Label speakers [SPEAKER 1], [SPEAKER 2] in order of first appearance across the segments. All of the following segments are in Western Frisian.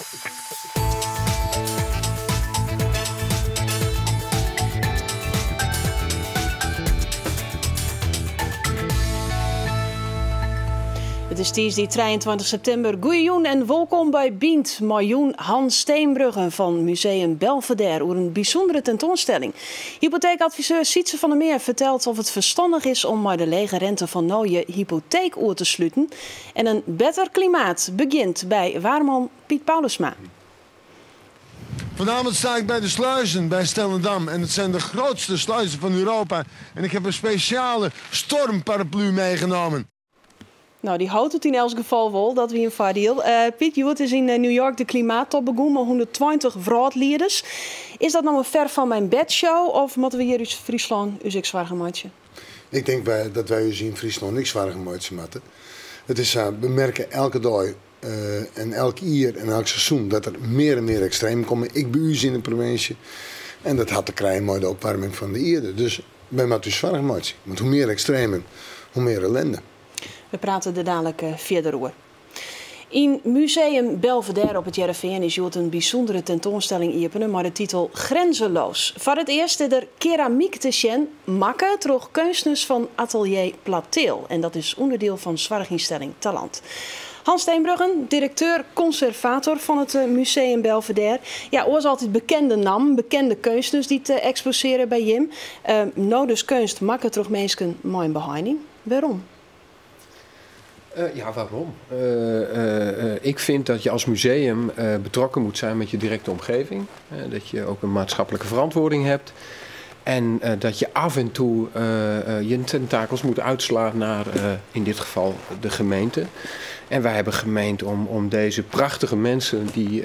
[SPEAKER 1] It is tiisdei 23 septimber. Goeiejûn en wolkom by Bynt. Mei jûn Hans Steenbruggen fan Museum Belvédère oer in bysûndere tentoanstelling. Hypoteekadviseur Sietse van der Meer fertelt oft it ferstannich is om mei de lege rente fan no je hypoteek oer te sluten. En in better klimaat begjint by waarman Piet Paulusma.
[SPEAKER 2] Vanavond sta ik bij de sluizen bij Stellendam. En het zijn de grootste sluizen van Europa. En ik heb een speciale stormparaplu meegenomen.
[SPEAKER 1] No, dy hâldt it yn elts gefal wol, dat wie in foardiel. Piet, hjoed is yn New York de klimaattop begûn mei 120 wrâldlieders. Is dat no in ver van mijn bed show of moatte we hjir út Fryslân ús ek soargen meitsje?
[SPEAKER 2] Ik tink dat wy ús yn Fryslân ek soargen meitsje moatte. It is sa, we merke elke dei en elk jier en elk seizoen dat der mear en mear ekstremen komme, ek by ús yn de provinsje. En dat hat te krijen mei de opwaarming fan de ierde. Dus wy moatte ús soargen meitsje, want hoe mear ekstremen, hoe mear ellinde.
[SPEAKER 1] We prate der dalik fierder oer. Yn Museum Belvédère op It Hearrenfean is hjoed in bysûndere tentoanstelling iepene mei de titel Grenzeloos. Foar it earst is der keramyk te sjen, makke troch keunstners fan Atelier Plateel. En dat is ûnderdiel fan soarchynstelling Talant. Hans Steenbruggen, direkteur konservator fan it Museum Belvédère. Ja, oars altyd bekende nammen, bekende keunstners dy't eksposearje by jim. No dus keunst makke troch minsken mei in beheining. Wêrom?
[SPEAKER 3] Ja, waarom? Ik vind dat je als museum betrokken moet zijn met je directe omgeving. Dat je ook een maatschappelijke verantwoording hebt. En dat je af en toe je tentakels moet uitslaan naar, in dit geval, de gemeente. En wij hebben gemeend om deze prachtige mensen die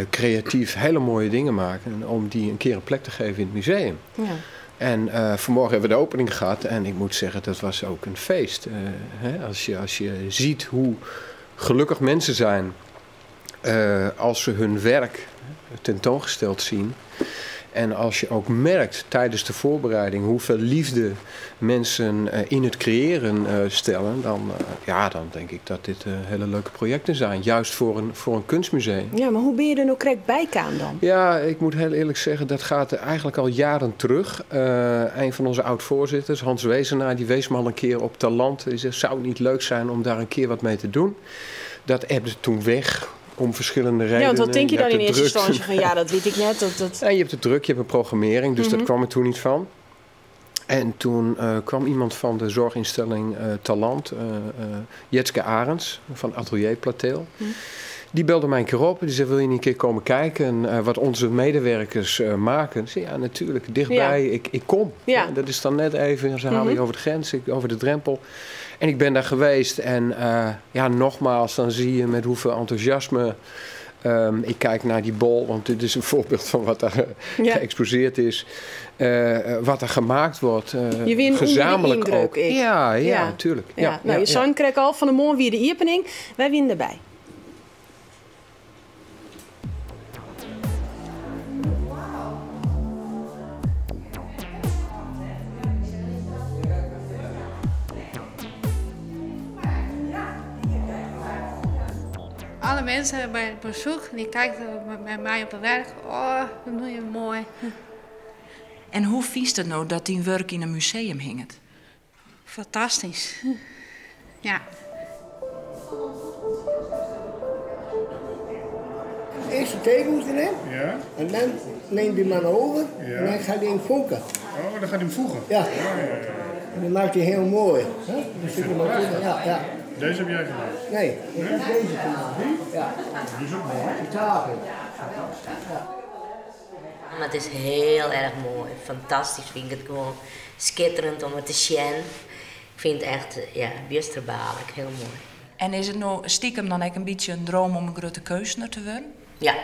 [SPEAKER 3] creatief hele mooie dingen maken, om die een keer een plek te geven in het museum.
[SPEAKER 1] Ja.
[SPEAKER 3] En vanmorgen hebben we de opening gehad en ik moet zeggen, dat was ook een feest. Hè, als je ziet hoe gelukkig mensen zijn als ze hun werk tentoongesteld zien. En als je ook merkt tijdens de voorbereiding hoeveel liefde mensen in het creëren stellen, dan denk ik dat dit hele leuke projecten zijn. Juist voor een kunstmuseum.
[SPEAKER 1] Ja, maar hoe ben je er nou correct bij kwam dan?
[SPEAKER 3] Ja, ik moet heel eerlijk zeggen, dat gaat eigenlijk al jaren terug. Een van onze oud-voorzitters, Hans Wezenaar, die wees me al een keer op Talant. Die zegt, zou het niet leuk zijn om daar een keer wat mee te doen? Dat ebde toen weg. Om verschillende
[SPEAKER 1] Ja, want wat
[SPEAKER 3] redenen.
[SPEAKER 1] denk je
[SPEAKER 3] Je
[SPEAKER 1] dan
[SPEAKER 3] hebt
[SPEAKER 1] in
[SPEAKER 3] het
[SPEAKER 1] eerste
[SPEAKER 3] druk.
[SPEAKER 1] instantie van, ja, dat weet ik net. Dat, dat...
[SPEAKER 3] En je hebt het druk, je hebt een programmering, dus dat kwam er toen niet van. En toen kwam iemand van de zorginstelling Talant, Jetske Arends van Atelier Plateel. Die belde mij een keer op en die zei, wil je niet een keer komen kijken wat onze medewerkers maken? Ik zei, ja, natuurlijk, dichtbij, ik kom. Ja, dat is dan net even, ze halen je over de grens, over de drempel. En ik ben daar geweest en nogmaals, dan zie je met hoeveel enthousiasme. Ik kijk naar die bol, want dit is een voorbeeld van wat daar geëxposeerd is. Wat er gemaakt wordt,
[SPEAKER 1] Je wint onder de
[SPEAKER 3] gezamenlijk
[SPEAKER 1] indruk,
[SPEAKER 3] ook.
[SPEAKER 1] ik.
[SPEAKER 3] Ja, ja, tuurlijk.
[SPEAKER 1] Je zoon kreeg al van de morgen weer de opening. Wij winnen erbij.
[SPEAKER 4] Alle mensen bij het bezoek, die kijken bij mij op het werk. Oh, dat doe je mooi.
[SPEAKER 5] En hoe vies het nou dat die werk in een museum hinget?
[SPEAKER 4] Fantastisch. Ja.
[SPEAKER 6] Eerst de tekens erin. En dan neemt die man over en dan gaat hij hem voegen.
[SPEAKER 7] Oh, dan gaat hij hem voegen?
[SPEAKER 6] Ja. En dan maakt hij heel mooi. Hè? Dan
[SPEAKER 7] Ik
[SPEAKER 6] zit
[SPEAKER 7] vind
[SPEAKER 6] hij
[SPEAKER 7] het
[SPEAKER 6] maar
[SPEAKER 7] prachtig.
[SPEAKER 6] goed. Ja, ja.
[SPEAKER 7] Deze heb jij gemaakt?
[SPEAKER 6] Nee, ik heb deze gemaakt.
[SPEAKER 7] Die?
[SPEAKER 6] Ja.
[SPEAKER 7] Die is ook mooi.
[SPEAKER 6] De tafel. Ja.
[SPEAKER 8] Maar het is heel erg mooi. Fantastisch vind ik het gewoon. Schitterend om het te zien. Ik vind het echt, ja, biesterbaarlijk. Heel mooi.
[SPEAKER 5] En is het nou stiekem dan ook een beetje een droom om een grote kunstenaar te worden?
[SPEAKER 8] Ja.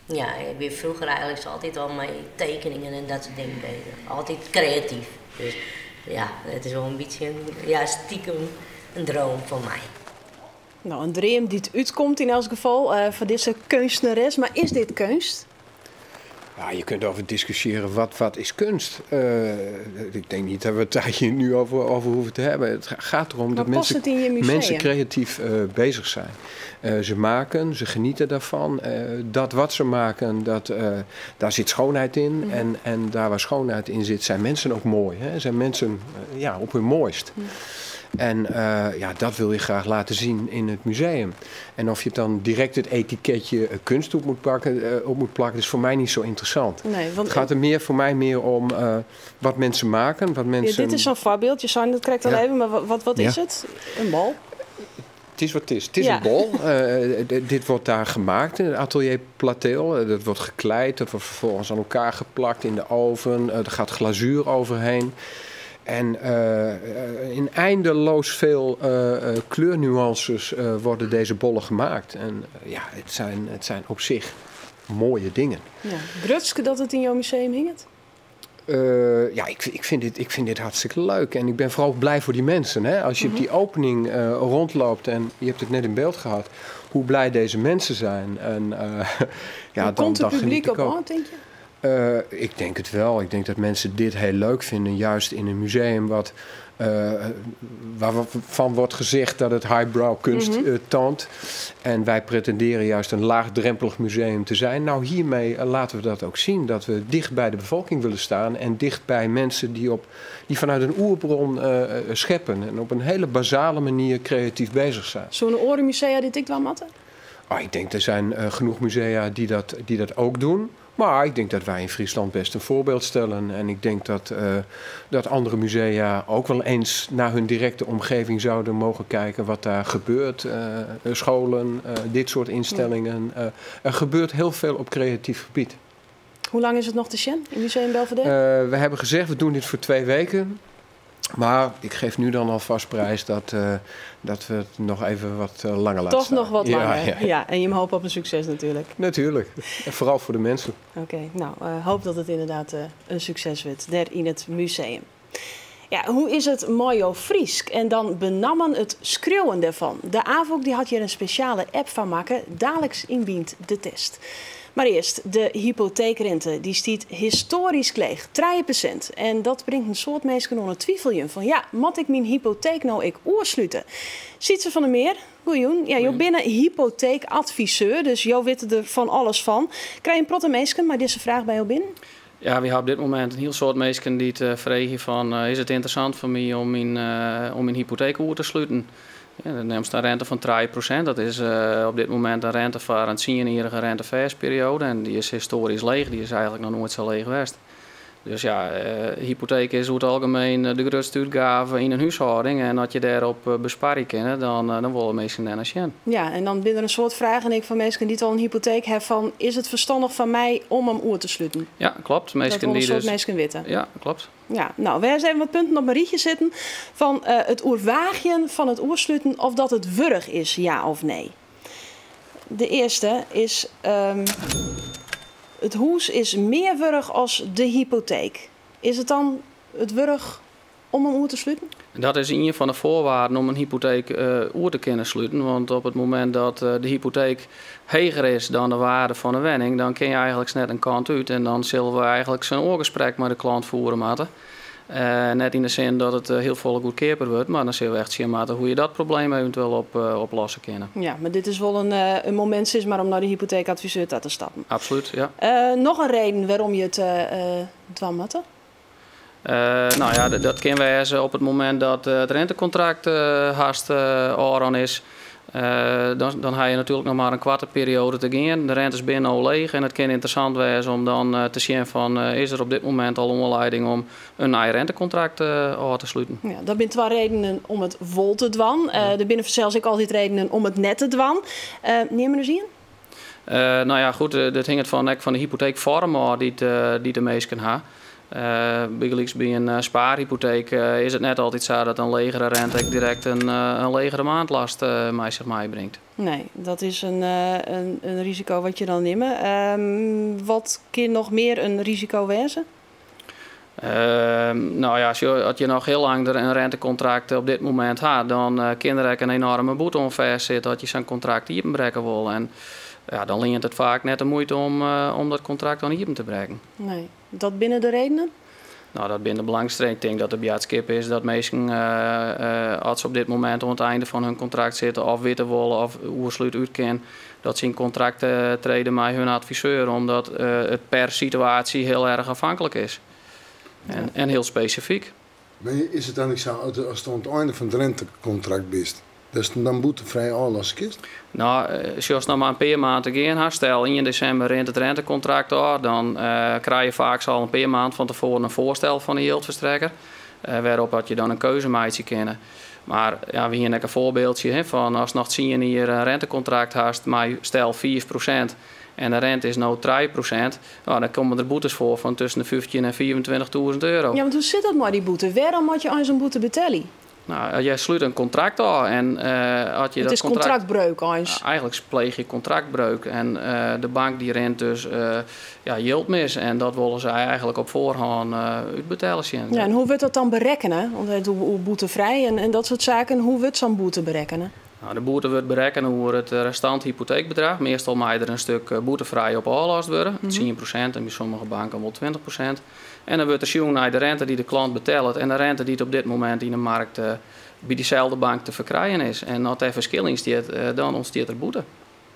[SPEAKER 8] Ja, ik ben vroeger eigenlijk zo altijd al met tekeningen en dat soort dingen bezig. Altijd creatief. Dus ja, het is wel een beetje stiekem een droom voor mij.
[SPEAKER 1] Een droom die het uitkomt in elk geval voor deze kunstenares. Maar is dit kunst?
[SPEAKER 3] Ja, je kunt over discussiëren wat is kunst. Ik denk niet dat we het daar hier nu over hoeven te hebben. Het gaat erom
[SPEAKER 1] Maar
[SPEAKER 3] dat
[SPEAKER 1] past het in je museum?
[SPEAKER 3] mensen creatief bezig zijn. Ze maken, ze genieten daarvan. Dat wat ze maken, daar zit schoonheid in. En daar waar schoonheid in zit, zijn mensen ook mooi. Hè? Zijn mensen op hun mooist. En dat wil je graag laten zien in het museum. En of je het dan direct het etiketje kunst op moet plakken, is voor mij niet zo interessant.
[SPEAKER 1] Nee, want
[SPEAKER 3] het gaat er voor mij meer om wat mensen maken. Wat
[SPEAKER 1] Ja,
[SPEAKER 3] mensen
[SPEAKER 1] dit is zo'n voorbeeld, je zei dat krijgt al even, maar wat is het? Een bal?
[SPEAKER 3] Het is wat het is. Het is een bol. Dit wordt daar gemaakt in het atelier Plateel. Dat wordt gekleid, dat wordt vervolgens aan elkaar geplakt in de oven. Er gaat glazuur overheen. En in eindeloos veel kleurnuances worden deze bollen gemaakt. En het zijn op zich mooie dingen.
[SPEAKER 1] Ja. Grutske dat het in jouw museum hinget?
[SPEAKER 3] Ja, ik vind dit hartstikke leuk. En ik ben vooral blij voor die mensen. Hè? Als je op die opening rondloopt en je hebt het net in beeld gehad, hoe blij deze mensen zijn. En
[SPEAKER 1] Maar komt het
[SPEAKER 3] dan geniet
[SPEAKER 1] publiek
[SPEAKER 3] ik
[SPEAKER 1] op
[SPEAKER 3] ook.
[SPEAKER 1] aan, denk je?
[SPEAKER 3] Ik denk het wel. Ik denk dat mensen dit heel leuk vinden. Juist in een museum waarvan wordt gezegd dat het highbrow kunst toont. En wij pretenderen juist een laagdrempelig museum te zijn. Hiermee laten we dat ook zien. Dat we dicht bij de bevolking willen staan. En dicht bij mensen die vanuit een oerbron scheppen. En op een hele basale manier creatief bezig zijn.
[SPEAKER 1] Zo'n orenmusea dit ik wel matten?
[SPEAKER 3] Oh, ik denk er zijn genoeg musea die dat ook doen. Maar ik denk dat wij in Friesland best een voorbeeld stellen. En ik denk dat andere musea ook wel eens naar hun directe omgeving zouden mogen kijken wat daar gebeurt. Scholen, dit soort instellingen. Er gebeurt heel veel op creatief gebied.
[SPEAKER 1] Hoe lang is het nog te zien in Museum Belvédère?
[SPEAKER 3] We hebben gezegd, we doen dit voor 2 weken. Maar ik geef nu dan alvast prijs dat we het nog even wat langer laten
[SPEAKER 1] Toch
[SPEAKER 3] staan.
[SPEAKER 1] nog wat langer. Ja, en je hoopt op een succes natuurlijk.
[SPEAKER 3] Natuurlijk. En vooral voor de mensen.
[SPEAKER 1] Oké, hoop dat het inderdaad een succes wordt daar in het museum. Ja, hoe is het Mayo Friesk? En dan benammen het schreeuwen daarvan. De AVOC die had hier een speciale app van maken. Dadelijks inbiedt de test. Maar eerst, de hypotheekrente, die stiet historisch leeg, 3%. En dat brengt een soort mensen onder twijfeljen van, ja, moet ik mijn hypotheek nou ik oersluiten? Sietse van der Meer, goeiejoen. Ja, jo binnen hypotheekadviseur, dus jo weet er van alles van. Krijg je een protte mensen, maar deze vraag bij jou binnen?
[SPEAKER 9] Ja, we hebben op dit moment een heel soort mensen die het vragen van, is het interessant voor mij om mijn hypotheek oer te sluiten? Ja, dan neemt een rente van 3%. Dat is op dit moment een rente voor een 10-jarige renteversperiode. En die is historisch leeg. Die is eigenlijk nog nooit zo leeg geweest. Dus hypotheek is over het algemeen de grootste uitgave in een huishouding. En als je daarop besparen kan, dan willen mensen daar naar zien.
[SPEAKER 1] Ja, en dan binnen een soort vraag en ik van mensen die al een hypotheek hebben van, is het verstandig van mij om hem oer te sluiten?
[SPEAKER 9] Ja, klopt.
[SPEAKER 1] Dat
[SPEAKER 9] Mensen
[SPEAKER 1] wil een
[SPEAKER 9] die
[SPEAKER 1] soort
[SPEAKER 9] dus
[SPEAKER 1] mensen weten.
[SPEAKER 9] Ja, klopt.
[SPEAKER 1] Ja, wij zijn even wat punten op een rietje zitten van het oerwaagjen van het oersluiten of dat het wurg is, ja of nee. De eerste is, het hoes is meer wurg als de hypotheek. Is het dan het wurg om een oer te sluiten?
[SPEAKER 9] Dat is een van de voorwaarden om een hypotheek oer te kunnen sluiten. Want op het moment dat de hypotheek hoger is dan de waarde van de wenning, dan kun je eigenlijk net een kant uit. En dan zullen we eigenlijk zo'n oorgesprek met de klant voeren moeten. Net in de zin dat het heel veel goedkoper wordt, maar dan zullen we echt zien moeten hoe je dat probleem eventueel oplossen kunnen.
[SPEAKER 1] Ja, maar dit is wel een moment is maar om naar de hypotheekadviseur te stappen.
[SPEAKER 9] Absoluut, ja.
[SPEAKER 1] Nog een reden waarom je het dwang moet?
[SPEAKER 9] Dat kan wezen op het moment dat het rentecontract haast aan is. Dan heb je natuurlijk nog maar een kwarte periode te gaan. De rente is binnen al leeg en het kan interessant wezen om dan te zien van is er op dit moment al een omleiding om een nieuw rentecontract af te sluiten.
[SPEAKER 1] Ja, dat zijn twee redenen om het wol te dwan. Er binnen zelfs ik altijd redenen om het net te dwan. Neem maar eens in.
[SPEAKER 9] Dat hangt van de hypotheekvorm af die de meesten hebben. Bijgelijks bij een spaarhypotheek is het net altijd zo dat een legere rente direct een legere maandlast mij zich meebrengt.
[SPEAKER 1] Nee, dat is een risico wat je dan neemt. Wat kan nog meer een risico wezen?
[SPEAKER 9] Als je nog heel lang een rentecontract op dit moment had, dan kan er een enorme boete om vast zitten dat je zo'n contract inbreken wil. En Ja, dan leant it faak net de muoite om, om dat kontrakt dan iepen te brekken.
[SPEAKER 1] Nee, dat binne de redenen?
[SPEAKER 9] Nou, dat binne de belangrijkste. Ik tink dat de boadskip is dat minsken, as se op dit momint oan it ein fan hun kontrakt sitte of witte wolle of oerslút út kin, dat se yn kontrakt trede mei hun adviseur, omdat it per situaasje hiel erch afhanklik is. En hiel spesifyk.
[SPEAKER 2] Mar is it dan ek sa, ast oan it ein fan it rentekontrakt bist, datst him dan boetefrij ôflosse kinst?
[SPEAKER 9] No, sjochst noch mar in pear maand te gean hast, stel ien desimber rint it rentekontrakt ôf, dan krije je faaks al in pear maand fan tefoaren in foarstel fan de jildferstrekker, wêrop dat je dan in keuze meitsje kinne. Mar ja, we hiene ek in foarbyldje hè, fan ast noch tsien jier in rentekontrakt hast mei stel 5% en de rente is no 3%, no, dan komme der boetes foar fan tusken de 15 en 25.000 euro.
[SPEAKER 1] Ja, want hoe sit dat mei dy boete? Wêrom moat je eins in boete betelje?
[SPEAKER 9] Nou, jij slút in kontrakt ôf en as je
[SPEAKER 1] It
[SPEAKER 9] dat
[SPEAKER 1] is
[SPEAKER 9] kontrakt
[SPEAKER 1] kontraktbreuk eins.
[SPEAKER 9] Eigenlik pleech je kontraktbreuk en de bank dy rint dus ja, jild mis en dat wolle sy eigenlik op foarhân útbetelle sjen.
[SPEAKER 1] Ja, en hoe wurdt dat dan berekkene? Want it oer boetefrij en dat soart saken, hoe wurdt sa'n boete berekkene?
[SPEAKER 9] Nou, de boete wurdt berekkene oer it restant hypoteekbedrach. Meastal mei der in stik boetefrij op ôflost wurde, 10% en by sommige banken wol 20%. En dan wurdt der sjoen nei de rente dy't de klant betellet en de rente dy't op dit momint yn de markt by dyselde bank te ferkrijen is. En as dêr ferskil yn stiet, dan ûntstiet der boete.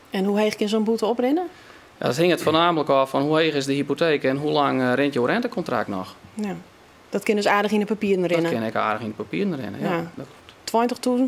[SPEAKER 1] En hoe heech kin sa'n boete oprinne?
[SPEAKER 9] Ja, dat hinget foarnaamlik ôf fan hoe heech is de hypoteek en hoe lang rint jo rentekontrakt noch.
[SPEAKER 1] Ja. Dat kin dus aardich yn de papieren rinne?
[SPEAKER 9] Dat kin ek aardich yn de papieren rinne, ja.
[SPEAKER 1] Ja. 20.000,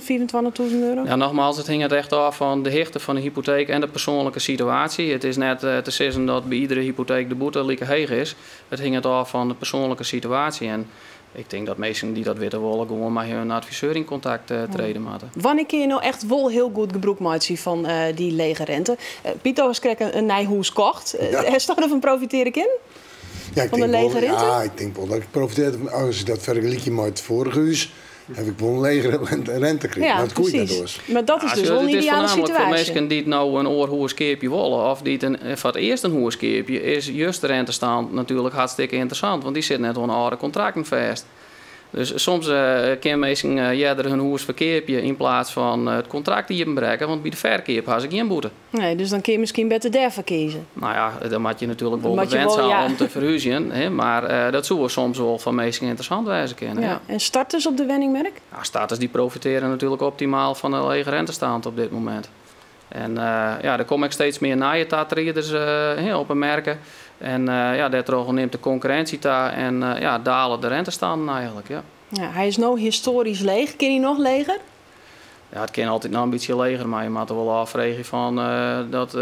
[SPEAKER 1] 25.000 euro?
[SPEAKER 9] Ja, nogmaals, it hinget echt ôf fan de hichte fan de hypoteek en de persoanlike situaasje. It is net te sizzen dat by iedere hypoteek de boete like heech is. It hinget ôf fan de persoanlike situaasje. En ik tink dat minsken dy't dat witte wolle gewoan mei hun adviseur yn kontakt trede moatte.
[SPEAKER 1] Wannear kinne je no echt wol hiel goed gebrûk meitsje fan dy lege rente? Piet, do hast krekt in nij hûs kocht. Hast do derfan profitearje kinnen?
[SPEAKER 2] Ja, ik
[SPEAKER 1] Fan de
[SPEAKER 2] tink wol,
[SPEAKER 1] lege rente?
[SPEAKER 2] ja, ik tink wol dat ik profitearre ha. As ik dat fergelykje mei it foarige hûs, ha ik wol in legere rente krigen.
[SPEAKER 1] Ja,
[SPEAKER 2] Mar dat koe ik net
[SPEAKER 1] precies.
[SPEAKER 2] oars.
[SPEAKER 1] Mar dat is
[SPEAKER 9] Ja,
[SPEAKER 1] dus wol in
[SPEAKER 9] it is
[SPEAKER 1] ideale
[SPEAKER 9] foarnaamlik foar
[SPEAKER 1] situaasje.
[SPEAKER 9] minsken dy't no in oar hûs keapje wolle of dy't foar it earst in hûs keapje, is just de rentestand natuerlik hartstikke ynteressant, want dy sitte net oan âlde kontrakten fêst. Dus soms kinne minsken earder hun hûs ferkeapje yn plaats fan it kontrakt iepenbrekke, want by de ferkeap ha se gjin boete.
[SPEAKER 1] Nee, dus dan kin je miskien better dêrfoar kieze.
[SPEAKER 9] Nou ja, dan moat je natuerlik
[SPEAKER 1] Dan
[SPEAKER 9] wol
[SPEAKER 1] moat
[SPEAKER 9] de
[SPEAKER 1] je
[SPEAKER 9] wens
[SPEAKER 1] wol,
[SPEAKER 9] ha
[SPEAKER 1] ja.
[SPEAKER 9] om te ferhúzjen, hè, mar dat soe soms wol foar minsken ynteressant wêze kinne.
[SPEAKER 1] Ja.
[SPEAKER 9] Ja.
[SPEAKER 1] En starters op de wenningmerk?
[SPEAKER 9] Nou, starters die profitearje natuerlik optimaal fan de lege rentestand op dit momint. En ja, der komme ek steeds mear nije tatrieders hè, op 'e merke. En ja, dêrtroch nimt de konkurrinsje ta en ja, dale de rentestanden eigenlik. Ja.
[SPEAKER 1] Ja, hy is no histoarysk leech. Kin hy noch leger?
[SPEAKER 9] Ja, it kin altyd noch in bytsje leger, mar je moatte wol ôffreegje fan dat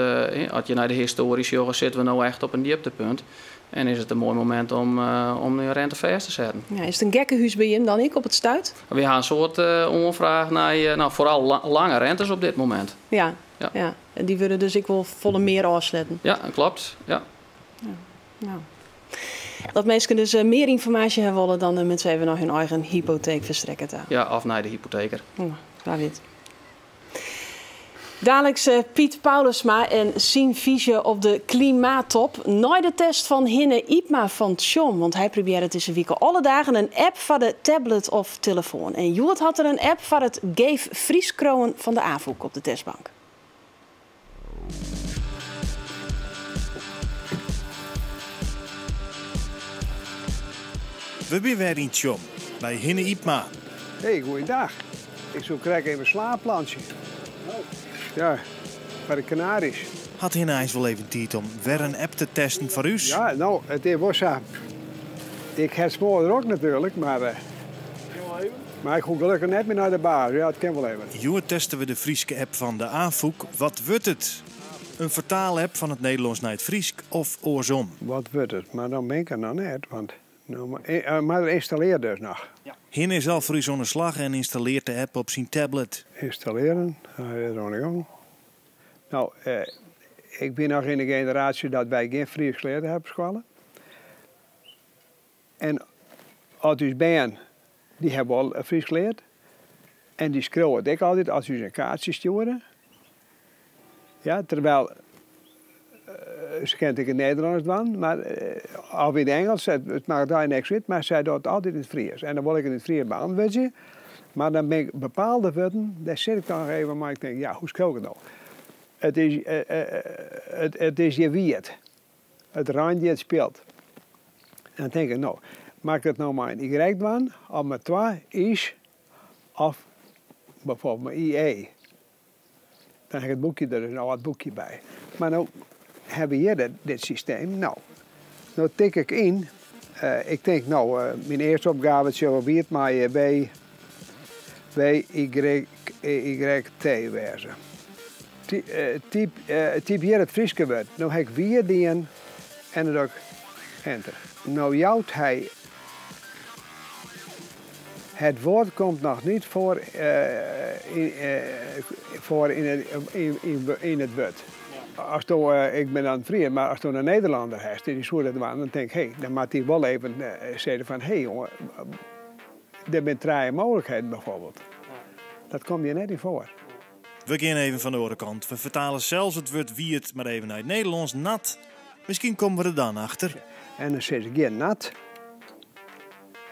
[SPEAKER 9] as je nei de histoarje sjogge, sitte we no echt op in djiptepunt. En is it in moai momint om de rente fêst te setten.
[SPEAKER 1] Ja, is it in gekkehûs by jim dan ek op it stuit?
[SPEAKER 9] We ha in soad oanfraach nei, no, foaral lange rentes op dit momint.
[SPEAKER 1] Ja,
[SPEAKER 9] Ja.
[SPEAKER 1] ja. En dy wurde dus ek wol folle mear ôfsletten.
[SPEAKER 9] Ja, dat kloppet. Ja.
[SPEAKER 1] Ja. Nou. Dat minsken dus mear ynformaasje ha wolle, dan moatte se even nei hun eigen hypoteekferstrekker ta.
[SPEAKER 9] Ja, of nei de hypoteker.
[SPEAKER 1] Ja, wa wit. Daliks Piet Paulusma en syn fyzje op de klimaattop. Nei de test fan Hinne Ypma fan Tsjom. Want hy probearret dizze wike alle dagen in app foar de tablet of telefoan. En hjoed hat er in app foar it geef Frysk skriuwen fan de Afûk op de testbank.
[SPEAKER 7] We binne wer yn Tsjom, by Hinne Ypma.
[SPEAKER 6] Hey, goeiedag. Ik soe krekt even sla plantsje. Ja, foar de kanaries.
[SPEAKER 7] Hat Hinne eins wol even tiid om wer in app te testen foar ús?
[SPEAKER 6] Ja, no, it is wol sa. Ik ha it smoardrok natuerlik, mar mar ik hoech gelokkich net mear nei de baas. Ja, it kin wol even.
[SPEAKER 7] Hjoed teste we de Fryske app fan de Afûk. Wat wurdt it? In fertaalapp fan it Nederlânsk nei it Frysk of oarsom?
[SPEAKER 6] Wat wurdt it? Mar dan bin ik der noch net, want no, mar er ynstallearret dus noch.
[SPEAKER 7] Hinne is al foar ús oan 'e slach en ynstallearret de app op syn tablet.
[SPEAKER 6] Ynstallearjen, hy is oan 'e gong. No, ik bin noch yn de generaasje dat wy gjin Frysk leard hawwe op skoalle. En as ús bern, dy hawwe wol Frysk leard. En dy skriuwe it ek altyd as ús in kaartsje stjoere. Ja, terwyl se kinne it ek yn it Nederlânsk dwaan, mar of yn it Ingelsk, it makket dêr niks út, mar sy docht it altyd yn it Frysk. En dan wol ik it yn it Frysk beäntwurdzje, mar dan bin ik bepaalde wurden, dêr sit ik dan noch even mei, ik tink, ja, hoe skriuw ik it no? It is, it, it is hjir wiet. It reint hjir, it spielt. En dan tink ik, no, moat ik it no mei in Y dwaan, of mei twa I's, of bijvoorbeeld mei IE. Dan ha ik it boekje der, in âld boekje by. Mar no hawwe we hjir dit systeem. No, no tik ik yn. Ik tink, no, myn earste opgave it sil wol wiet mei W, W, Y, Y, T wêze. Typ hjir it Fryske wurd. No ha ik wiet dien en dan doch ik enter. No jout hy Het woord komt noch niet voor yn it wurd. Asto, ik bin dan Fries, mar asto in Nederlanner hast, dy soe dat dwaan, dan tink ik, hé, dan moat dy wol even sizze fan, hé jonge, der binne trije mooglikheden bijvoorbeeld. Dat komt hjir net yn foar.
[SPEAKER 7] We gean even fan de oare kant. We fertale sels it wurd wiet mar even nei it Nederlânsk, nat. Miskien komme we der dan achter.
[SPEAKER 6] En dan sis ik hjir nat.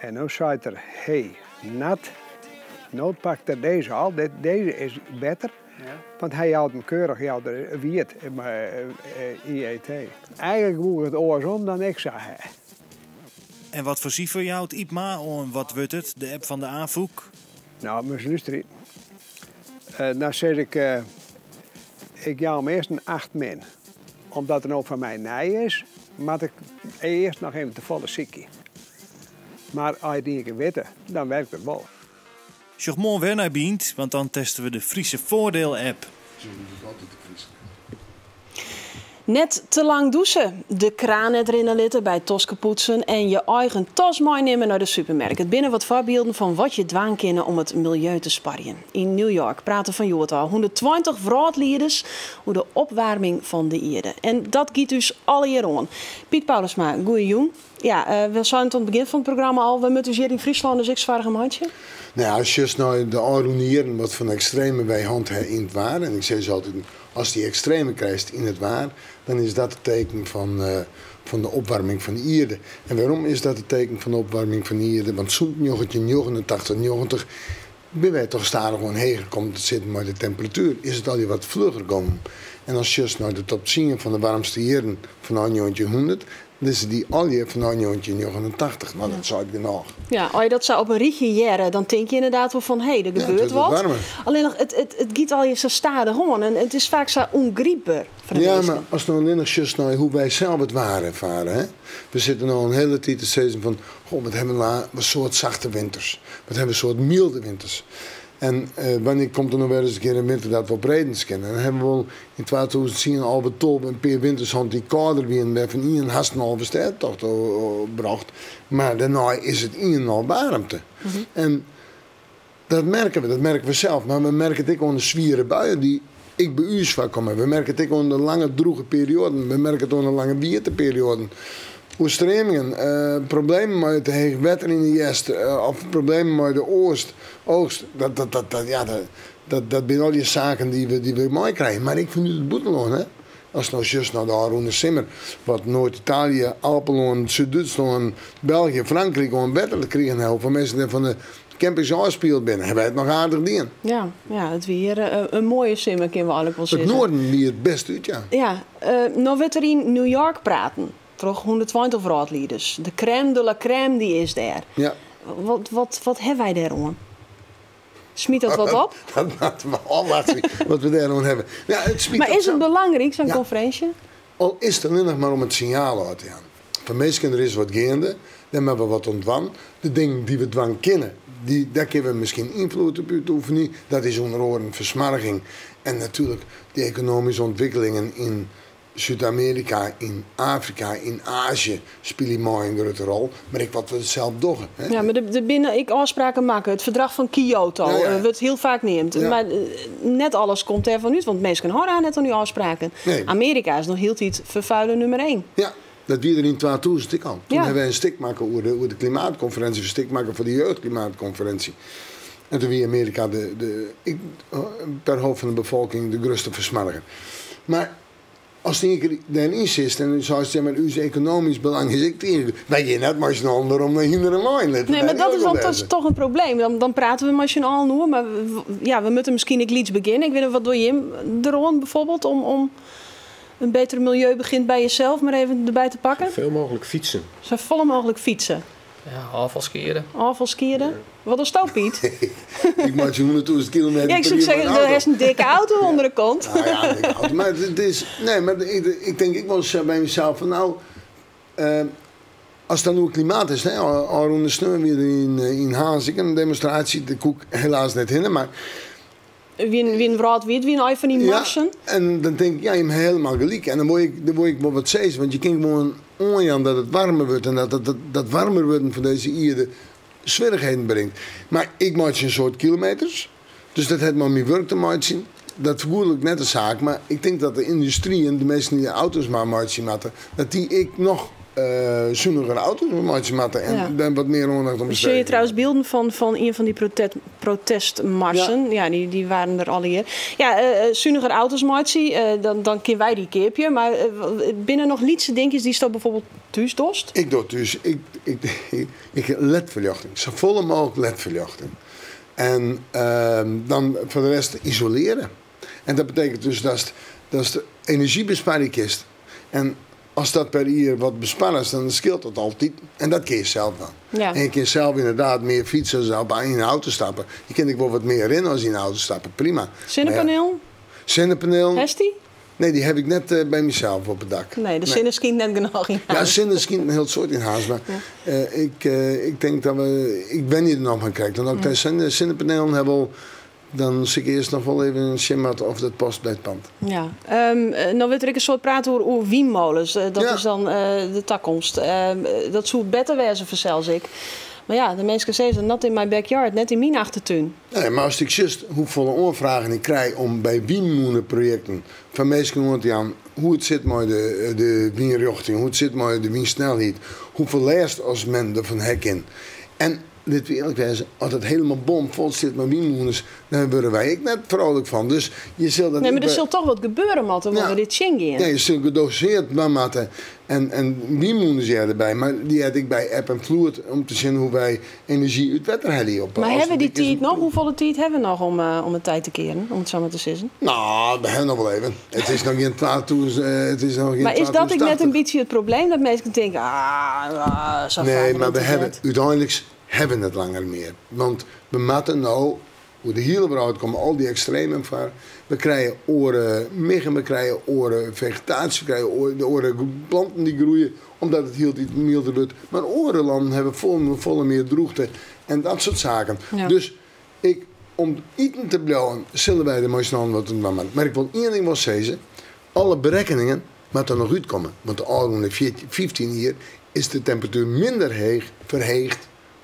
[SPEAKER 6] En no seit er, hé, nat. No pakt er dizze al, dizze is better. Want hy jout him keurich, jout er wiet mei IET. Eigentlik woe ik it oarsom dan ik sa ha.
[SPEAKER 7] En wat foar sifer jout Ypma oan Wat wurdt it, de app fan de Afûk?
[SPEAKER 6] No, moatst lústerje. Dan sis ik, ik jou him earst in 8 min. Omdat er no foar my nij is, moat ik earst noch even tefolle sykje. Mar as je it ien kear witte, dan werkt it wol.
[SPEAKER 7] Sjoch moarn wer nei Bynt, want dan teste we de Friese Voordeel-app.
[SPEAKER 1] Net te lang dûse, de kraan net rinne litte by toskepoetsen en je eigen tas meinimme nei de supermerk. It binne wat foarbylden fan wat je dwaan kinne om it miljeu te sparjen. Yn New York prate fan hjoed ôf 120 wrâldlieders oer de opwaarming fan de ierde. En dat giet ús allegear oan. Piet Paulusma, goeiejûn. Ja, we seinen it oan it begjin fan it programma al, we moatte ús hjir yn Fryslân dus ek soargen meitsje.
[SPEAKER 2] Nou ja, as sjochst nei de ôfrûne jierren wat foar ekstreme wy hân ha yn it waar, en ik sis altyd, ast dy ekstreme krijst yn it waar, dan is dat it teken fan de opwaarming fan de ierde. En wêrom is dat it teken fan de opwaarming fan de ierde? Want sûnt 1989, 90 binne wy toch stadichoan heger kommen te sitten mei de temperatuer, is it allegear wat flugger gongen. En ast sjochst nei de top tsien fan de waarmste jierren fanôf 1900, dan is dy allegear fanôf 1989. No, dat seit genôch.
[SPEAKER 1] Ja, as je dat sa op in rychje hearre, dan tink je ynderdaad wol fan, hé, der
[SPEAKER 2] Ja, it
[SPEAKER 1] gebeurt
[SPEAKER 2] wurdt wat
[SPEAKER 1] wat.
[SPEAKER 2] waarmer.
[SPEAKER 1] Allinnich, it giet allegear sa stadichoan en it is faak sa ûngrypber foar de
[SPEAKER 2] Ja,
[SPEAKER 1] minsken.
[SPEAKER 2] mar ast no allinnich sjochst nei hoe't wy sels it waar erfare, hè. We sitte no al in hiele tiid te sizzen fan, goh, wat hawwe we in soad sachte winters. Wat hawwe we in soad mylde winters. En wannear komt der no wer ris in kear in winter dat we op redens kinne? En dan hawwe we wol yn 2010, 11, 12 in pear winters hân dy't kâlder wienen, wêrfan ien hast in Alvestêdetocht brocht. Mar dêrnei is it ien en al waarmte. En dat merke we, dat merke we sels. Mar we merke it ek oan de swiere buien dy't ek by ús foarkomme. We merke it ek oan de lange drûge perioaden. We merke it oan de lange wiete perioaden. Oerstreamingen, problemen mei te heech wetter yn de hjerst of problemen mei de oast, oogst. Dat, dat, dat, dat, ja, dat, dat, dat binne allegear saken dy't we, dy't we meikrije. Mar ek fanút it bûtenlân, hè. Ast no sjochst nei de ôfrûne simmer, wat Noard-Italië, Alpelân, Súd-Dútslân, België, Frankryk oan wetter krigen ha, hoefolle minsken dêr fan de campings ôfspield binne, ha wy it noch aardich dien.
[SPEAKER 1] Ja, ja, it wie hjir in moaie simmer, kinne we eigenlik wol
[SPEAKER 2] It
[SPEAKER 1] sizze.
[SPEAKER 2] noarden wie it bêst út, ja.
[SPEAKER 1] Ja, no wurdt der yn New York praten troch 120 wrâldlieders. De crème de la crème dy is dêr.
[SPEAKER 2] Ja.
[SPEAKER 1] Wat hawwe wy dêr oan? Smyt dat wat op?
[SPEAKER 2] Dat moatte we ôfwachtsje wat we dêr oan hawwe. Ja, it smyt
[SPEAKER 1] Mar
[SPEAKER 2] dat
[SPEAKER 1] is it
[SPEAKER 2] sa.
[SPEAKER 1] belangryk, sa'n
[SPEAKER 2] Ja.
[SPEAKER 1] konferinsje?
[SPEAKER 2] Al is it allinnich mar om it sinjaal ôf te jaan. Foar minsken, der is wat geande, dêr moatte we wat oan dwaan. De dingen dy't we dwaan kinne, dêr kinne we miskien ynfloed op útoefenje. Dat is ûnder oaren fersmoarging en natuerlik de ekonomyske ûntwikkelingen yn Súd-Amearika, yn Afrika, yn Azië spylje mei in grutte rol, mar ek wat we sels dogge. Hè.
[SPEAKER 1] Ja, mar der binne ek ôfspraken makke. It ferdrach fan Kyoto wurdt hiel faak neamd. Mar net alles komt dêrfan út, want minsken hâlde har net oan dy ôfspraken.
[SPEAKER 2] Nee.
[SPEAKER 1] Amearika is noch hieltyd ferfuiler nûmer ien.
[SPEAKER 2] Ja, dat wie der yn 2000 ek al. Toen hawwe wy in stik makke oer de klimaatkonferinsje, in stik makke foar de jeugdklimaatkonferinsje. En toen wie Amearika per hoofd fan de befolking de grutste fersmoarger. Mar Ast ien kear dêryn sitst en do seist, ja mar ús ekonomysk belang is ek tige. Wy gean net mei syn allen werom nei hynder en wein. Litte
[SPEAKER 1] Nee,
[SPEAKER 2] wy
[SPEAKER 1] mar dat is
[SPEAKER 2] hiel
[SPEAKER 1] dan
[SPEAKER 2] wêze.
[SPEAKER 1] toch in probleem. Dan prate we mei syn allen oer, mar ja, we moatte miskien ek lyts begjinne. Ik wit net, wat dogge jim deroan bijvoorbeeld om een beter milieu begint bij jezelf maar even derby te pakken?
[SPEAKER 3] Safolle mooglik fytse.
[SPEAKER 1] Safolle mooglik fytse.
[SPEAKER 9] Ja, ôffal skiede.
[SPEAKER 1] Ôffal skiede. Wat dochsto, Piet?
[SPEAKER 2] Ik meitsje 100.000 kilometer
[SPEAKER 1] Ja, ik
[SPEAKER 2] per
[SPEAKER 1] soe
[SPEAKER 2] jier
[SPEAKER 1] sizze,
[SPEAKER 2] mei in
[SPEAKER 1] do
[SPEAKER 2] auto.
[SPEAKER 1] hast in dikke auto ûnder de kont.
[SPEAKER 2] Nou ja, een dikke auto. Maar het is, nee, maar ik denk ik wel eens bij mezelf van nou, as it dan oer klimaat is, hè, ôfrûne sneon wie der yn Harns ek in demonstraasje, dêr koe ik helaas net hinne, mar
[SPEAKER 1] Wie in wrâldwiid, wie in ein fan dy
[SPEAKER 2] Ja,
[SPEAKER 1] marsen.
[SPEAKER 2] en dan tink ik, ja, jim ha hielendal gelyk. En dan wol ik wol wat sizze, want je kinne gewoan oanjaan dat it waarmer wurdt en dat dat waarmer wurden fan dizze ierde swierrichheden bringt. Mar ik meitsje in soad kilometers, dus dat hat mei myn wurk te meitsjen. Dat fergoedlik net de saak, mar ik tink dat de yndustry en de minsken dy't de auto's mar meitsje moatte, dat dy ek noch suniger auto's meitsje moatte en dêr wat mear oandacht oan
[SPEAKER 1] Sjoch je
[SPEAKER 2] besteegje.
[SPEAKER 1] trouwens bylden fan ien fan dy protestmarsen. Ja, dy waarden der allegear. Ja, suniger auto's meitsje, dan kinne wy dy keapje. Mar binne der noch lytse dinkjes dy'tsto bijvoorbeeld thús dochst?
[SPEAKER 2] Ik doch thús, ik ledferljochting, safolle mooglik ledferljochting. En dan foar de rest isolearje. En dat betekent dus datst de enerzjy besparje kinst. En as dat per jier wat besparrest, dan skeelt dat altyd. En dat kinne je sels dwaan. En je kinne sels ynderdaad mear fytse as op yn de auto stappe. Je kinne ek wol wat mear rinne as yn de auto stappe, prima.
[SPEAKER 1] Sinnepanelen?
[SPEAKER 2] Sinnepanelen.
[SPEAKER 1] Hast dy?
[SPEAKER 2] Nee, dy haw ik net by mysels op it dak.
[SPEAKER 1] Nee, de sinne skynt net genôch yn
[SPEAKER 2] Ja,
[SPEAKER 1] Harns.
[SPEAKER 2] sinne skynt in hiel soad yn Harns, mar ik tink dat we, ik wenje der noch mar krekt. En as ik sinnepanelen ha wol, dan sil ik earst noch wol even sjen moatte oft dat past by it pand.
[SPEAKER 1] Ja, no wurdt der ek in soad praat oer wynmolens. Dat is dan de takomst. Dat soe better wêze fansels ek. Mar ja, de minsken sizze, not in my backyard, net yn myn achtertún.
[SPEAKER 2] Nee, mar as ik sjoch hoefolle oanfragen ik krij om by wynmûneprojekten fan minsken oan te jaan hoe't it sit mei de wynrjochting, hoe't it sit mei de wynsnelheid, hoefolle lêst as men derfan ha kin. En lit we earlik wêze, as it hielendal bomfol sit mei wynmûnes, dan wurde wy ek net frolik fan. Dus je sil dat
[SPEAKER 1] Nee, mar der
[SPEAKER 2] ek
[SPEAKER 1] sil toch wat gebeure moatte, want we dit tsjingean.
[SPEAKER 2] Ja, je sil gedoseerd dwaan moatte. En wynmûnes hearre derby, mar dy heart ek by eb en floed om te sjen hoe't wy enerzjy út wetter helje. Op,
[SPEAKER 1] Mar
[SPEAKER 2] as
[SPEAKER 1] ha we
[SPEAKER 2] it
[SPEAKER 1] dy
[SPEAKER 2] ek is
[SPEAKER 1] tiid noch? Hoefolle tiid ha we noch om it tij te kearen, om it sa mar te sizzen?
[SPEAKER 2] No, we ha noch wol even. It is noch gjin 2000, it is noch gjin
[SPEAKER 1] Mar is dat ek net in
[SPEAKER 2] 2080.
[SPEAKER 1] bytsje it probleem, dat minsken tinke, ah, ah, sa
[SPEAKER 2] Nee,
[SPEAKER 1] faak
[SPEAKER 2] mar we
[SPEAKER 1] rint it
[SPEAKER 2] hawwe
[SPEAKER 1] net.
[SPEAKER 2] úteinlik hawwe we it langer mear. Want we moatte no, oer de hiele wrâld komme al dy ekstremen foar. We krije oare miggen, we krije oare fegetaasje, we krije de oare planten dy't groeie, omdat it hieltyd mylder wurdt. Mar oare lannen hawwe folle mear drûchte en dat soart saken. Dus om iten te bliuwen, sille wy der mei syn allen wat oan dwaan moatte. Mar ik wol ien ding wol sizze, alle berekkeningen moatte der noch útkomme. Want de ôfrûne 15 jier is de temperatuer minder heech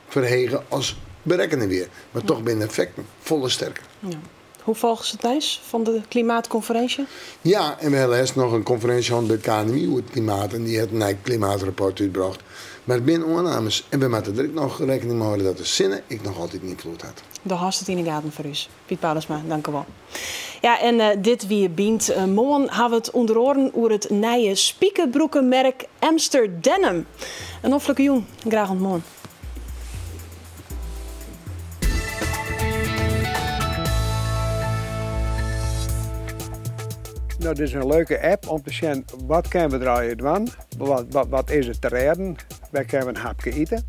[SPEAKER 2] ferhege as berekkene wie. Mar toch binne de effekten folle sterker.
[SPEAKER 1] Ja. Hoe folgest it nijs fan de klimaatkonferinsje?
[SPEAKER 2] Ja, en we hawwe lêsten noch in konferinsje hân by it KNMI oer it klimaat en dy hat in nij klimaatrapport útbrocht. Mar it binne oannames en we moatte der ek noch rekkening mei hâlde dat de sinne ek noch altyd ynfloed hat.
[SPEAKER 1] Do hâldst it yn 'e gaten foar ús. Piet Paulusma, dankewol. Ja, en dit wie Bynt. Moarn ha we it ûnder oaren oer it nije spikerbroekemerk Amsterdenim. In noflike jûn. Graach oant moarn.
[SPEAKER 6] Dit is in leuke app om te sjen wat kinne we der allegear dwaan, wat is der te rêden, wêr kinne we in hapke ite.